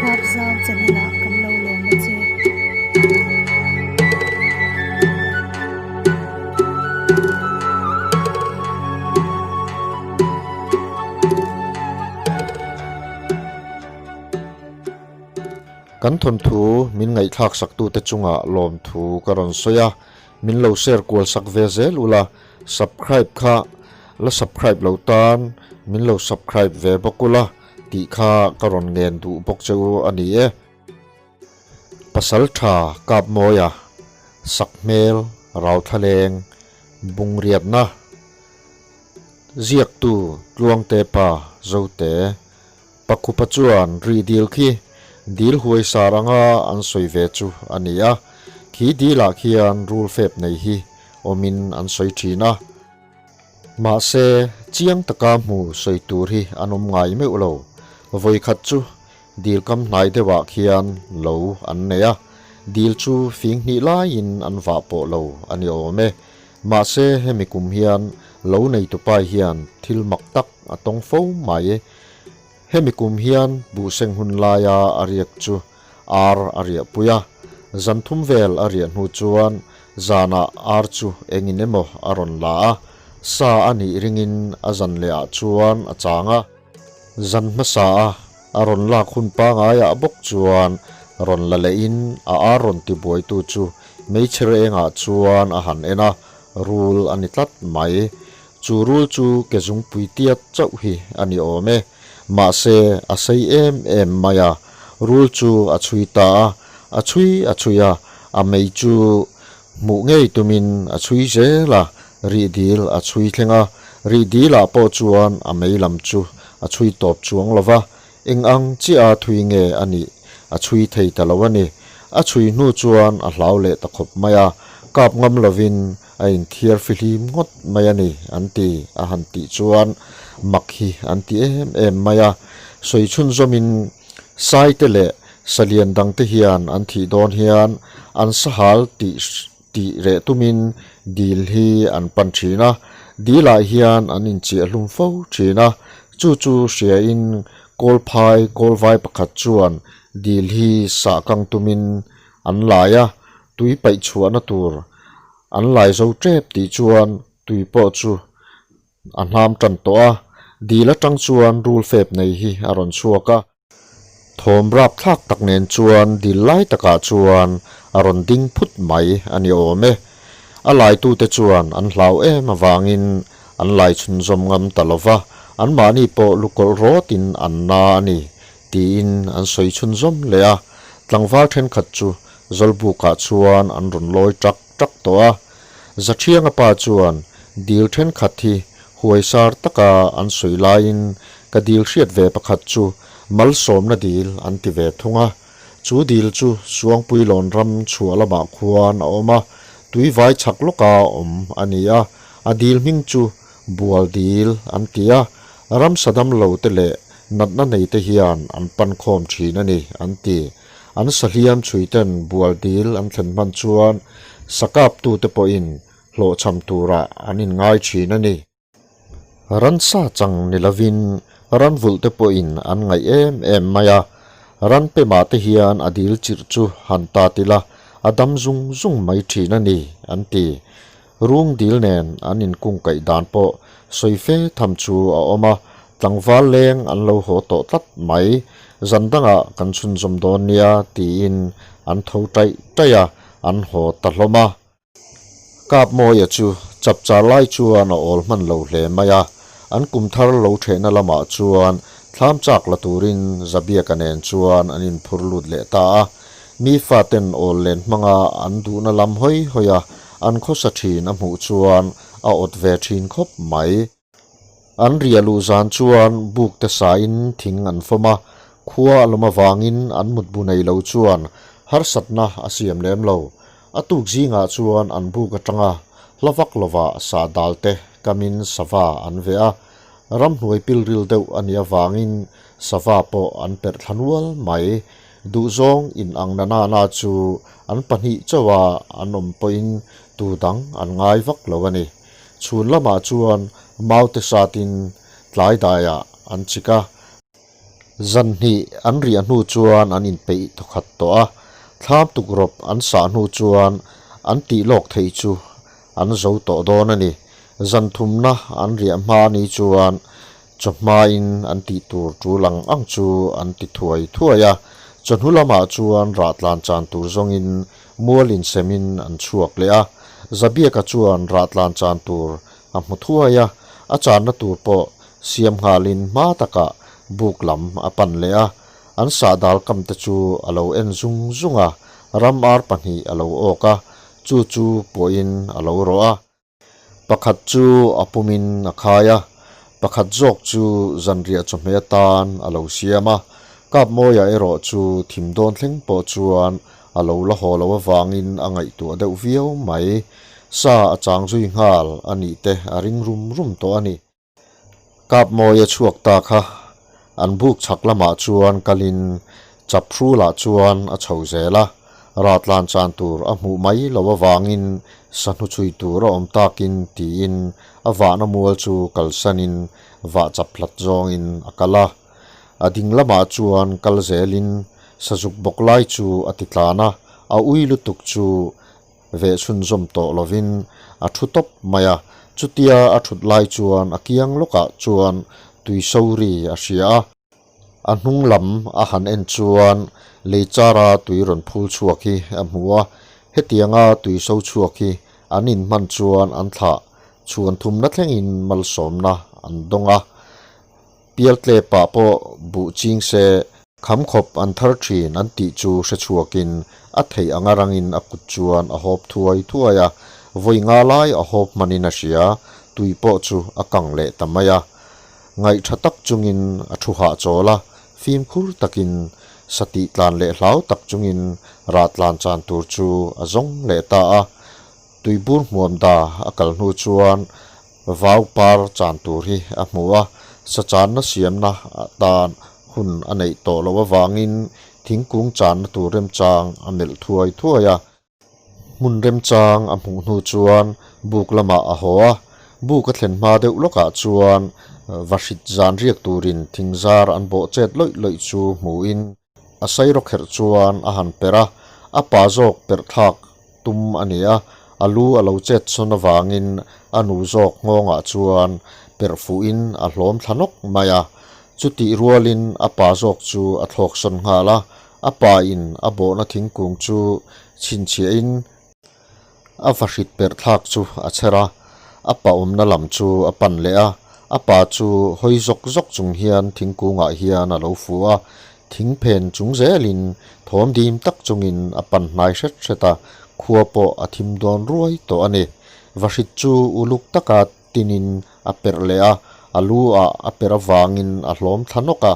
Huapzau channel ah kan lo lawm a che. Kan thawnthu min ngaihthlak saktute chungah lawmthu ka rawn sawi a, min lo share kual sak ve zel ula, subscribe kha la subscribe lo tan min lo subscribe ve bawk ula tih kha ka rawn ngen duh bawk che u a ni e. Pasal tha kap mawia sak hmel rau thlaleng bungriatna ziaktu Tluangte pa Zote Pakhupa chuan ri dil khi dil huai sar anga an sawi ve chu a ni a, khi dilah khian rul fep nei hi awmin an sawi thin a. Mahse, chiang taka hmu sawi tur hi an awm ngai meuh lo. Vawi khat chu dil kam hnai deuhah khian lo an nei a, dil chu fing hnih laiin an vah pawh lo a ni awm e. Mahse, hemi kum hian lo neitupa hian thil mak tak a tawng fo mai. Hemi kum hian buhseng hun laia a riak chu ar a riah pui a, zan thum vel a riah hnu chuan zanah ar chu engin emaw a rawn la a, sa a nih ringin a zan leh ah chuan a chang a. Zan hmasa a a rawn lak hun pangaiah bawk chuan rawn la lehin a ar rawn tibuaitu chu hmeichhe rengah chuan a han en a, rul a ni tlat mai. Chu rul chu ke zungpui tiat chauh hi a ni awm e. Mahse, a sei em em mai a, rul chu a chhui ta a, a chhui a chhui a, a mei chu hmuh ngei tumin a chhui zel a, rih dil a chhui thleng a, rih dilah pawh chuan a mei lam chu a chhui tawp chuang lo va, eng ang chiah a thui nge a nih a chhui thei ta lo a ni. A chhui hnu chuan a hlau leh ta khawp mai a, kap ngam lovin A inthiar fihlim ngawt mai a ni an ti a han tih chuan mak hi an ti em em mai a. Sawi chhunzawmin Saite leh Salian dangte hian an thih dawn hian an sahal tih tih reh tumin dil hi an pan thin a, dilah hian an inchiah hlum fo thin a. Chu chu hriain Kawlphai Kawlvai pakhat chuan dil hi sah kang tumin an lai a, Tui paih chhuahna tur an lai zo tep tih chuan tui pawh chu a hnam tan tawh a, dil atang chuan rul fep nei hi a rawn chhuak a. Thawm rap thlak tak nen chuan dil lai takah chuan a rawn ding phut mai a ni awm e. A laitute chuan an hlau em avangin an lai chhunzawm ngam ta lo va, anmahni pawh lukawlh rawtin an na a ni tiin an sawi chhunzawm leh a, tlangval thenkhat chu Zawlbukah chuan an rawn lawi ṭak ṭak tawh a. Zathianga pa chuan dil thenkhat hi huaisar taka an sawi laiin ka dil hriat ve pakhat chu malsawmna dil an ti ve thung a. Chu dil chu Suangpuilawn ram chhuah lamah khuan a awm a, tuivai chhak lawka awm a ni a, a dil hming chu Bual dil an ti a, ramsa damlo te leh natna nei te hian an pan khawm thin a ni an ti. An sahliam chhui ten bual dil an thlen hman chuan sakap tu te pawhin hlawhchham turah an inngai thin a ni. Ransa chang ni lovin ranvulh te pawhin an ngaih em em mai a, ran pemah te hian a dil chirh chu han ta tila a dam zung zung mai thin a ni an ti. Rung dil nen an inkungkaih dan pawh sawi fe tham chu a awm a, tlangval leng an lo haw tawh tlat mai. Zan dangah kan chhunzawm dawn nia tiin an tho taih taih a, an haw ta hlawm a. Kapmawia chu chapchar lai chuan a awl hman lo hle mai a, an kum thar lo thehna lamah chuan thlam chak la turin Zabiaka nen chuan an inphur lut leh ta a. Mi faten awl len hmanga an duhna lam hawi hawi a, an khawsa thin a hmuh chuan a awt ve thin khawp mai. An ria luh zan chuan buk te sain thing an fawm a, khua a lawm avangin an mutbu nei lo chuan harsatna a siam lem lo. A tuk zingah chuan an buk atanga hla vak lovah sahdal te kamin sava an veh a, ramhnuai pilril deuh a nih avangin sava pawh an perh thla nual mai. Duhzawng in ang na na na chu an pahnih chauh a an awm pawhin tu dang an ngai vak lo a ni. Chhun lamah chuan maute satin tlai daiah an chik a. Zan hnih an riah hnu chuan an inpeih thawkhat tawh a, thlam tukrawp an sah hnu chuan an tih lawk theih chu an zo tawh dawn a ni. Zan thumna an riah hma ni chuan chawhmain an tih tur tul ang ang chu an ti thuai thuai a, chawhnu lamah chuan rah tlan chan tur zawngin mual insemin an chhuak leh a. Zabiaka chuan rah tlan chan tur a hmu thuai a, a channa tur pawh siam nghalin hma takah buk lam a pan leh a, an sahdal kam te chu a lo en zung zung a, ram ar pahnih a lo awk a, chu chu pawhin a lo rawh a. Pakhat chu a pumin a khai a, pakhat zawk chu zanriah chawhmeh atan a lo siam a, Kapmawia erawh chu thim dawn thleng pawh chuan a lo la haw lo avangin a ngaihtuah deuh viau mai. Sa a chang zui nghal a nih te a ring rum rum tawh a ni. Kapmawia chhuak ta kha an buk chhak lamah chuan kalin Chaphrulah chuan a chho zel a, Ratlan chan tur a hmuh mai lo avangin sahnu chhui tur a awm takin tiin a vahna mual chu kalsanin vah chap hlat zawngin a kal a. A ding lamah chuan kal zelin sazuk bawk lai chu a ti tlan a, a ui lutuk chu veh chhunzawm tawh lovin a thu tawp mai a. Chutia a thut lai chuan a kiang lawkah chuan tui so ri a hria a. A hnung lam a han en chuan lei chara tui rawn phul chhuak hi a hmu a, hetianga tui so chhuak hi an inhman chuan an thlah chhuan thumna thlengin malsawmna an dawng a. Pialtlepah pawh buh ching se kham khawp an thar thin an tih chu hre chhuakin a theih anga rangin a kut chuan a hawp thuai thuai a, vawi nga lai a hawp hmanin a hria, tui pawh chu a kang leh ta mai a. Ngaihtha tak chungin a thu hahchawl a, fimkhur takin satih tlan leh hlau tak chungin rah tlan chan tur chu a zawng leh ta a. Tuibur hmuam da a kal hnu chuan Vau par chan tur hi a hmu a, sa channa siamna atan hun a neih tawh loh avangin thingkung channa tur remchang a melh thuai thuai a. Hmun remchang a hmuh hnu chuan buk lamah a haw a, buk a thlen hma deuh lawkah chuan vahrit zan riak turin thingzar an bawh chet lawih lawih chu hmuhin A sairaw kherh chuan a han perh a, a pa zawk perh thlak tum a ni a, a lu a lo chet sawn avangin a nu zawk nghawngah chuan perh fuhin a hlawm thla nawk mai a. Chutih rualin a pa zawk chu a thlawk sawn nghal a, a pa in a bawhna thingkung chu chhinchhiahin A vahrit perh thlak chu a chher a, a pa awmna lam chu a pan leh a, a pa chu hawi zawk zawk chung hian thingkungah hian a lo fu a, thing phen chung zelin thawm dim tak chungin a pan hnai hret hret a, khua pawh a thim dawn ruai tawh a ni. Vahrit chu uluk taka tinin a perh leh a, a lu ah a perh avangin a hlawm thla nawk a.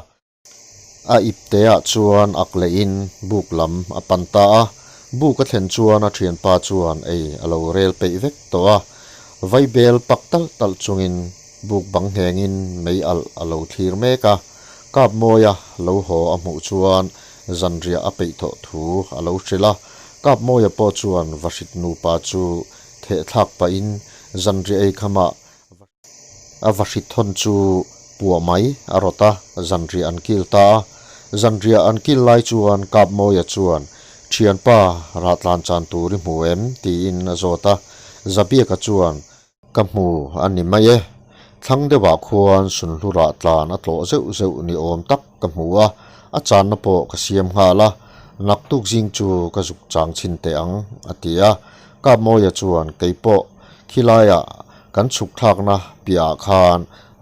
A ipteah chuan ak lehin buk lam a pan ta a, buk a thlen chuan a thianpa chuan ei a lo rel peih vek tawh a, vaibel pak talh talh chungin buk bang nghengin mei alh a lo thlir mek a, Kapmawia lo haw a hmuh chuan zanriah a peih tawh thu a lo hrilh a, Kapmawia pawh chuan Vahrit nupa chu thehthlak pahin zanriah ei khamah A vahrit thawn chu puah mai a rawt a, zanriah an kil ta a. Zanriah an kil lai chuan Kapmawia chuan, Thianpa, rahtlan chan tur i hmu em? tiin a zawt a. Zabiaka chuan, Ka hmu a ni mai e, thlang deuhah khuan sunhlu rahtlan a tlawh zeuh zeuh ni awm tak ka hmu a, a channa pawh ka siam nghal a, naktuk zing chu ka zuk chang chhin teh ang, a ti a. Kapmawia chuan, Keipawh khilaiah Kan chhuk thlakna piahah khan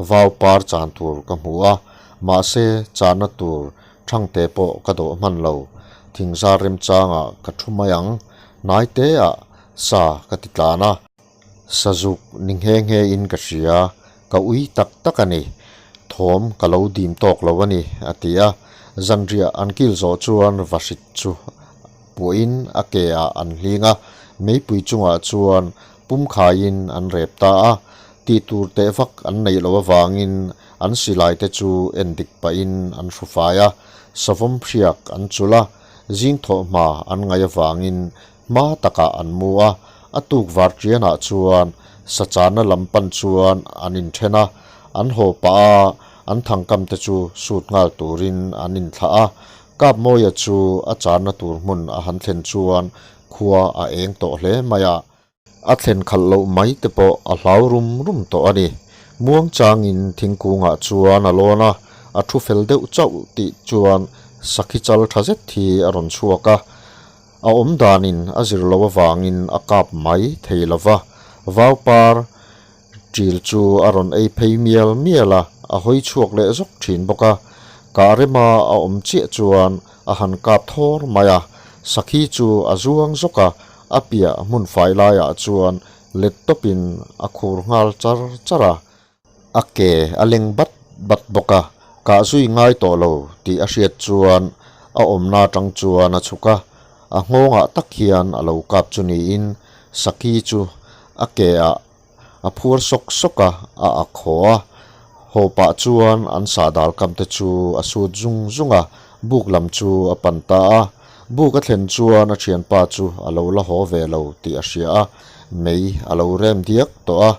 vau par chan tur ka hmu a, mahse channa tur thangte pawh ka dawh hman lo. Thingzar remchangah ka thu mai ang, hnai teah sa ka ti tlan a. Sazuk ni nghe nghe in ka hria, ka ui tak tak a ni. Thawm ka lo dim tawk lo a ni, a ti a. Zanriah an kil zawh chuan vahrit chu puahin a ke ah an hling a, meipui chungah chuan Pumkhaiin an rep ta a, tih tur teh vak an neih loh avangin an silai te chu en dik pahin an hru fai a, savawm hriak an chulh a, zing thawh hma an ngaih avangin hma takah an mu a, a tuk var ṭianah chuan sachana lam pan chuan an inṭhen a, an haw pah a. An thangkam te chu sut nghal turin an inthlah a. Kapmawia chu a charna tur hmun a han thlen chuan khua a eng tawh hle mai a. A thlen khalh loh mai te pawh a hlau rum rum tawh a ni. Muangchangin thingkungah chuan a lawn a, a thu fel deuh chauh tih chuan sakhi chal tha zet hi a rawn chhuak a. A awm danin a zir loh avangin a kap mai thei lo va, vaupar ṭil chu a rawn ei phei mial mial a, a hawi chhuak leh zawk ṭhin bawk a. Kah rema a awm chiah chuan a han kap thawr mai a, sakhi chu a zuang zawk a, a piah hmun fai laiah chuan let tawpin a khur nghal char char a. A ke a leng bat bat bawk a, kah zui ngai tawh lo tih a hriat chuan a awmna atang chuan a chhuk a, a nghawngah tak hian a lo kap chu niin Saki chu a ke ah a phuar sawk sawk a, a ak haw a. Haw pah chuan an sahdal kam te chu a sut zung zung a, buk lam chu a pan ta a. Buk a thlen chuan a thianpa chu a lo la haw ve lo tih a hria a, mei a lo rem diak tawh a.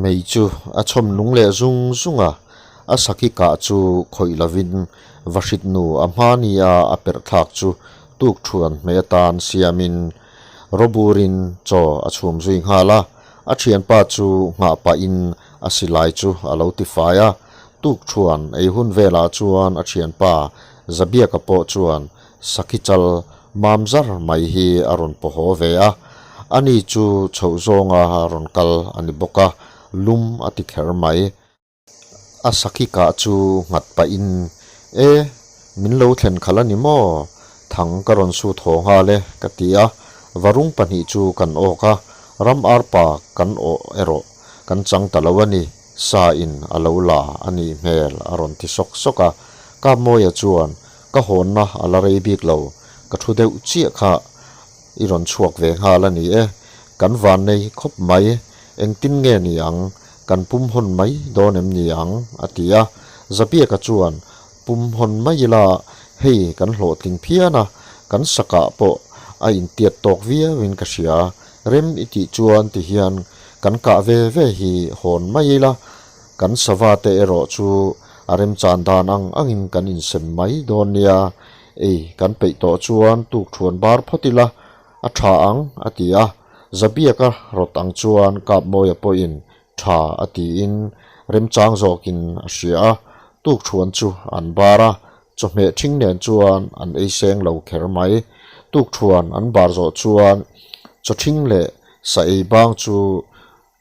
Mei chu a chhawm nung leh zung zung a, a sakhi kah chu khawih lovin vahrit nu a hmania a perh thlak chu tuk thuan hmeh atan siamin rawburin chaw a chhum zui nghal a, a thianpa chu nghah pahin a silai chu a lo ti fai a, tuk thuan ei hun velah chuan a thianpa Zabiaka pawh chuan Sakhi chal mam zar mai hi a rawn paw haw ve a, ani chu chhoh zawnga rawn kal a ni bawk a, lum a ti kher mai. A sakhi kah chu nghat pahin, E, min lo thlen khalh a ni maw? Thang ka rawn sut haw nghal e, ka ti a. Varung pahnih chu kan awk a, ram arpa kan awh erawh kan chang ta lo a ni, sa in a lo la a nih hmel a rawn ti sawk sawk a. Kapmawia chuan, Ka hawnna a la rei bik lo, ka thu deuh chiah kha i rawn chhuak ve nghal a ni e, kan vannei khawp mai, engtin nge ni ang, kan pum hawn mai dawn em ni ang? a ti a, Zabiaka chuan, Pum hawn mai ila, hei kan hlawhtling phian a, kan sakah pawh a intiat tawk viauin ka hria, rem i tih chuan ti hian kan kah ve ve hi hawn mai ila, Kan sava te erawh chu a remchan dan ang angin kan insem mai dawn nia, ei kan peih tawh chuan tuk thuan bar phawt ila a tha ang a ti a, Zabiaka rawt ang chuan Kapmawia pawhin tha a tiin remchang zawkin a hria a, tuk thuan chu an bar a, chawhmeh thing nen chuan an ei seng lo kher mai. Tuk thuan an bar zawh chuan chaw thing leh sa ei bang chu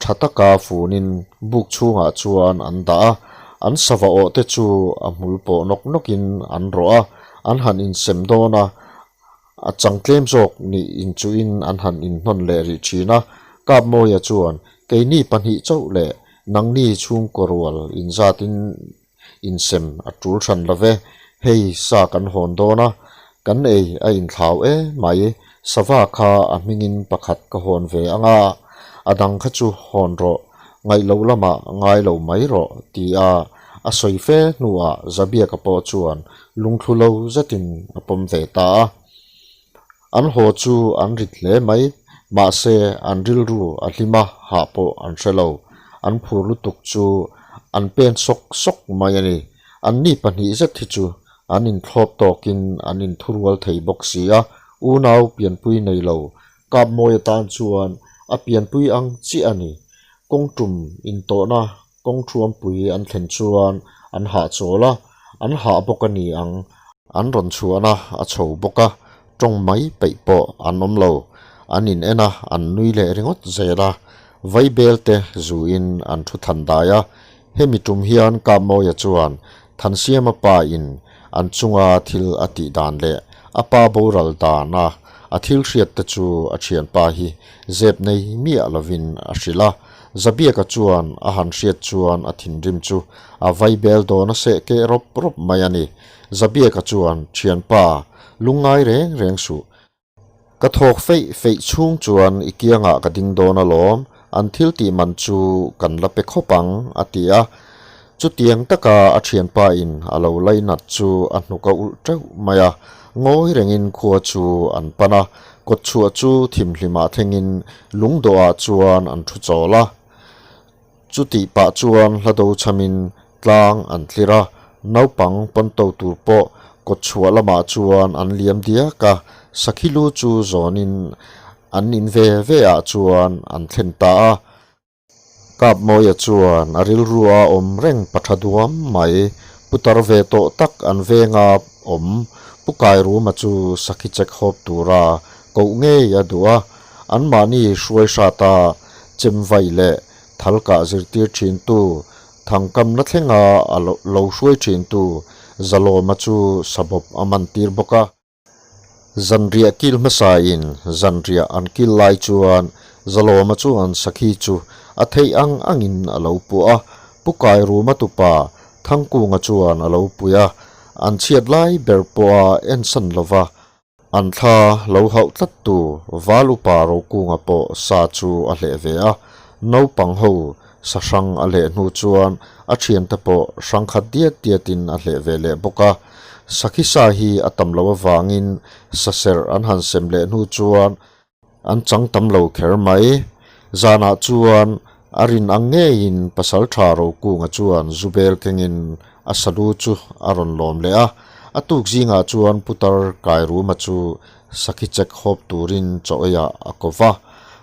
Tha taka funin buk chhungah chuan an dah a, an sava awh te chu a hmul pawh nawk nawkin an rawh a, an han insem dawn a, a chang tlem zawk nih inchuhin an han inhnawn leh rih thin a. Kapmawia chuan, Keini pahnih chauh leh nangni chhungkaw rual inzatin Insem a tul hran lo ve, hei sa kan hawn dawn a, kan ei a inthlau e mai, sava kha a hmingin pakhat ka hawn ve ang a, a dang kha chu hawn rawh, ngaih loh lamah ngai lo mai rawh ti a a sawi fe hnuah Zabiaka pawh chuan lungthlu lo zetin a pawm ve ta a. An haw chu an rit hle mai, mahse an rilru a hlim a, hah pawh an hre lo. An phur lutuk chu an pen sawk sawk mai a ni. Anni pahnih zet hi chu an inthlawp tawkin an inthurual thei bawk si a, unau pianpui nei lo Kapmawi atan chuan a pianpui ang chiah a ni. Kawngtum intawhna kawng thuampui an thlen chuan an hahchawl a, an hah bawk a ni ang. An rawn chhuahna a chho bawk a, tawng mai peih pawh an awm lo. An in en a, an nui leh ringawt zel a. Vaibel te zuin an thu than dai a. Hemi tum hian Kapmawia chuan Thansiama pa in an chunga thil a tih dan leh a pa boral dana a thil hriat te chu a thianpa hi zep nei miah lovin a hrilh a. Zabiaka chuan a han hriat chuan a thinrim chu a vaibel dawn a seh keh rawp rawp mai a ni. Zabiaka chuan, Thianpa, lungngai reng reng suh. Ka thawk feih feih chhung chuan i kiangah ka ding dawn alawm, an thil tih man chu kan la pe khawp ang, a ti a. Chutiang taka a thianpa in a lo lainat chu a hnuk a ulh teuh mai a, ngawi rengin khua chu an pan a, kawtchhuah chu thimhlimah thlengin lungdawhah chuan an thu chawl a. Chutih pah chuan hla do chhamin. Tlang an tlir a, naupang pawnto tur pawh kawtchhuah lamah chuan an liam diak a, sakhi lu chu zawnin an in ve ve ah chuan an thlen ta a. Kapmawia chuan a rilru a awm reng patha duam mai, putar ve tawh tak an venga awm Pu Kairuma chu sakhi chek hawp tura koh ngei a duh a, anmahni hruai hrata chem vai leh thalkah zirtir thintu Thangkamna thlenga a lo hruai thintu Zalawma chu sabawp a man tir bawk a. Zanriah kil hmasain zanriah an kil lai chuan Zalawma chuan sakhi chu a theih ang angin a lo puah a, Pu Kairuma tupa Thangkunga chuan a lo pui a, an chhiat lai ber pawha ensan lova An thla lo hauh tlat tu Val upa Rokunga pawh sa chu a hleh ve a, naupang ho sa hrang a hleh hnu chuan a thiante pawh hrang khat diat diatin a hleh ve leh bawk a. Sakhi sa hi a tam loh avangin sa serh an han sem leh hnu chuan An chang tam lo kher mai. Zanah chuan a rin ang ngeiin Pasaltha Rokunga chuan Zubel kengin a salu chu a rawn lawm leh a. A tuk zingah chuan Putar Kairuma chu sakhi chek hawp turin chaw eiah a ko va.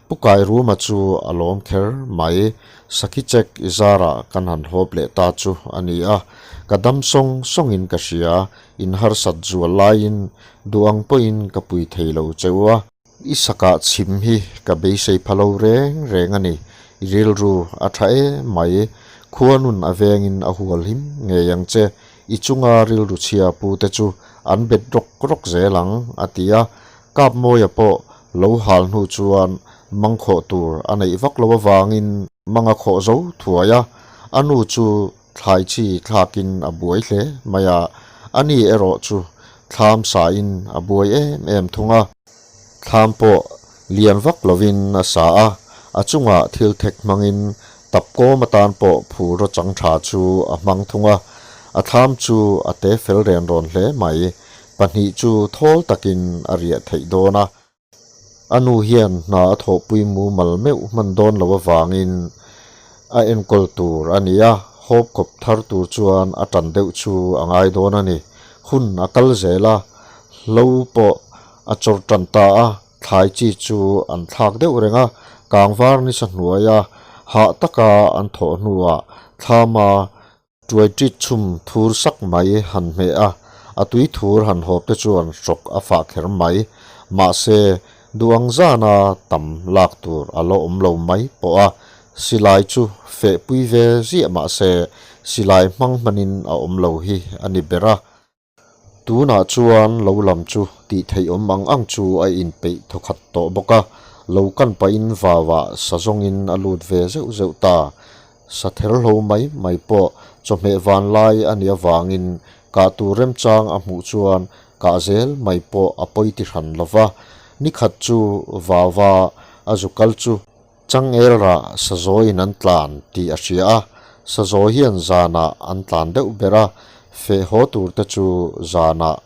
Pu Kairuma chu a lawm kher mai. Sakhi chek i zarah kan han hawp leh ta chu a ni a. Ka dam sawng sawngin ka hria. In harsat zual laiin duh ang pawhin ka pui thei lo che u a. I sakah chhim hi ka beisei pha lo reng reng a ni. I rilru a tha em mai. Khua nun a vengin a hual him ngei ang che. I chunga rilru chhia pu te chu an bet rawk rawk zel ang, a ti a. Kapmawia pawh lo hal hnu chuan mangkhawh tur a neih vak lo avangin mang a khawh zo thuai a. A nu chu Thlai chi thlakin a buai hle mai a, ani erawh chu thlam sain a buai em em thung a. Thlam pawh lian vak lovin a sa a, a chungah thil thek hmangin tap kawm atan pawh phur raw chang tha chu a hmang thung a. A thlam chu a te fel ren rawn hle mai, pahnih chu thawl takin a riah theih dawn a. A nu hian hna a thawhpui mumal meuh hman dawn lo avangin a enkawl tur a ni a, hawp kawp thar tur chuan a tan deuh chu a ngai dawn a ni. Hun a kal zel a, hlo pawh a chawr tan ta a, thlai chi chu an thlak deuh reng a, kangvar nisa hnuaia hah taka an thawh hnuah thlama Tuai ṭit chhum thur sak mai han hmeh a, a tui thur han hawp te chuan hrawk a fah kher mai. Mahse, duh ang zana tam lak tur a la awm lo mai pawh a, silai chu feh pui ve ziah mahse, silai hmang hmanin a awm lo hi a ni ber a. Tunah chuan lo lam chu tih theih awm ang ang chu a inpeih thawkhat tawh bawk a, lo kan pahin vauah sa zawngin a lut ve zeuh zeuh ta. Sa ther hlo mai mai pawh chawhmeh van lai a nih avangin kah tur remchang a hmuh chuan kah zel mai pawh a pawi ti hran lo va. Nikhat chu vaua a zu kal chu Changel rah sazawiin an tlan tih a hria a, sazawi hian zanah an tlan deuh ber a, feh haw tur te chu zanah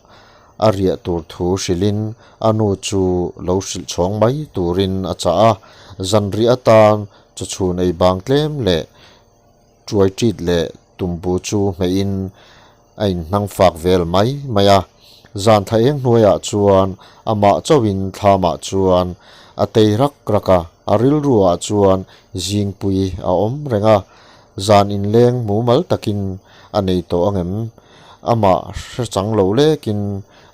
a riah tur thu hrilhin a nu chu lo hrilh chhawng mai turin a chah a, zan riah atan chawchhun ei bang tlem leh tuai ṭit leh tumbu chu hmeihin a inhnang fak vel mai mai a. Zan tha eng hnuaiah chuan amah chauhin thlamah chuan a tei rak rak a, a rilruah chuan zingpui a awm reng a. Zan inleng mumal takin a nei tawh angem? Amah hre chang lo lekin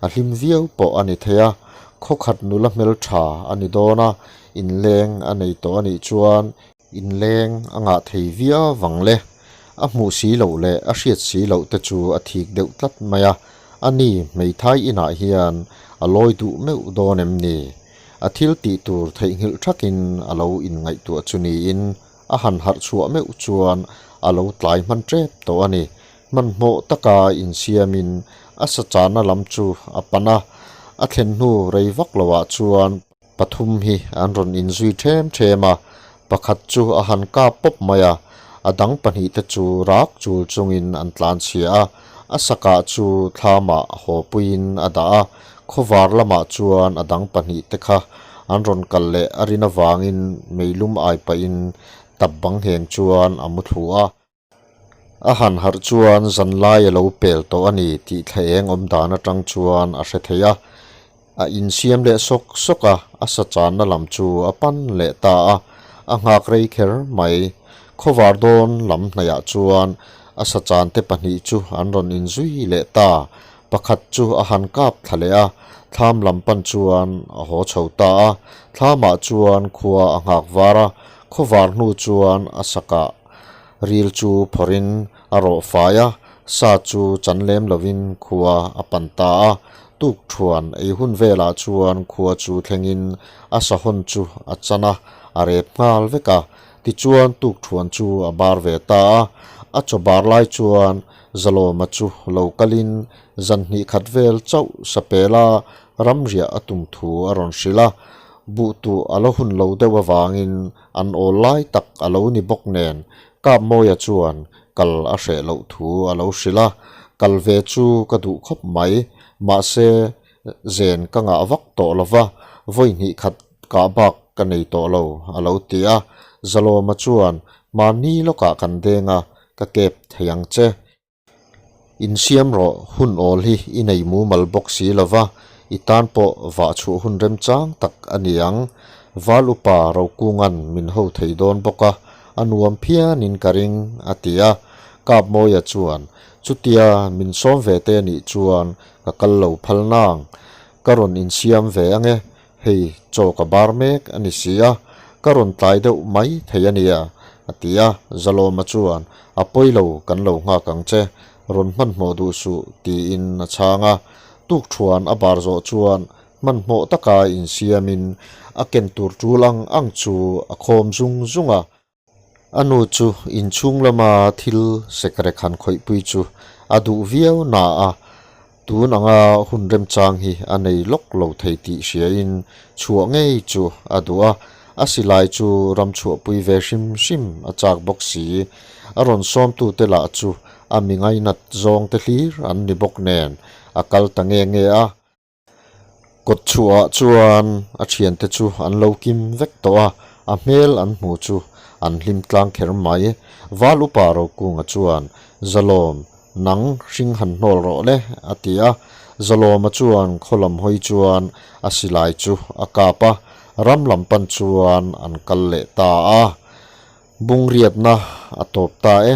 a hlim viau pawh a ni thei a. Khawkhat nula hmeltha a ni dawn a, inleng a nei tawh a nih chuan Inleng a ngah thei viau vang le. A hmuh si loh leh a hriat si loh te chu a thik deuh tlat mai a, a ni hmeithai inah hian a lawi duh meuh dawn em ni? A thil tih tur theihnghilh thakin a lo inngaihtuah chu niin a han harh chhuah meuh chuan a lo tlai hman tep tawh a ni. Hmanhmawh taka insiamin a sachana lam chu a pan a, a thlen hnu rei vak loah chuan Pathum hi an rawn inzui ṭhem ṭhem a, pakhat chu a han kap pawp mai a, a dang pahnihte chu rak chul chungin an tlan chhia a, a sakah chu thlamah haw puiin a dah a, khawvar lamah chuan a dang pahnihte kha an rawn kal leh a rin avangin meilum ai pahin tap bang ngheng chuan a mu thlu a. A han harh chuan zanlai a lo pel tawh a ni tih thla eng awm dan atang chuan a hre thei a. A insiam leh sawk sawk a, a sa channa lam chu a pan leh ta a, a nghak rei kher mai. Khawvar dawn lam hnaihah chuan a sa chante pahnih chu an rawn inzui leh ta. Pakhat chu a han kap thla leh a, thlam lam pan chuan a haw chho ta a. Thlamah chuan khua a nghak var a, khawvar hnu chuan a sakah ril chu phawrhin a rawh fai a, sa chu chan lem lovin khua a pan ta a. Tuk thuan ei hun velah chuan khua chu thlengin a sahawn chu a chan a, a rep nghal vek a. Tichuan tuk thuan chu a bar ve ta a, a chaw bar lai chuan Zalawma chu lo kalin zan hnih khat vel chauh sapela ramriah a tum thu a rawn hrilh a, buh tuh a la hun lo deuh avangin an awl lai tak a lo ni bawk nen Kapmawia chuan kal a hreh loh thu a lo hrilh a, kal ve chu ka duh khawp mai, mahse zen ka ngah vak tawh lo va, vawi hnih khat kah bak ka nei tawh lo a lo ti a, Zalawma chuan mahni lawkah kan deng a, ka kep thei ang che. Insiam rawh, hun awl hi i nei mumal bawk si lo va, i tan pawh vah chhuah hun remchang tak a ni ang. Val upa Rokunga'n min ho thei dawn bawk a, a nuam phianin ka ring, a ti a. Kapmawia chuan, Chutia min sawm ve te anih chuan ka kal lo phal nang. Ka rawn insiam ve ange, Hei chaw ka bar mek a ni si a, ka rawn tlai deuh mai thei a nia, a ti a. Zalawma chuan, A pawi lo, kan lo nghak ang che, rawn hmanhmawh duh suh, tiin a chhang a. Tukṭhuan a bar zawh chuan hmanhmawh taka insiamin a ken tur ṭul ang ang chu a khawm zung zung a. A nu chu inchhung lama thil sekrek han khawihpui chu a duh viau na a, tun anga hun remchang hi a nei lawk lo thei tih hriain chhuah ngei chu a duh a, a silai chu ram chhuahpui ve hrim hrim a chak bawk si. A rawn sawmtute lah chu a mi ngainat zawngte hlir an ni bawk nen a kal ta nge nge a. Kawt chhuahah chuan a thiante chu an lo kim vek tawh a, a hmel an hmu chu an hlim tlang kher mai. Val upa Rokunga chuan, Zalawm, nang hring han hnawl rawh le, a ti a. Zalawma chuan khaw lam hawi chuan a silai chu a kap a, ram lam pan chuan an kal leh ta a. Bungriatna a tawp ta e.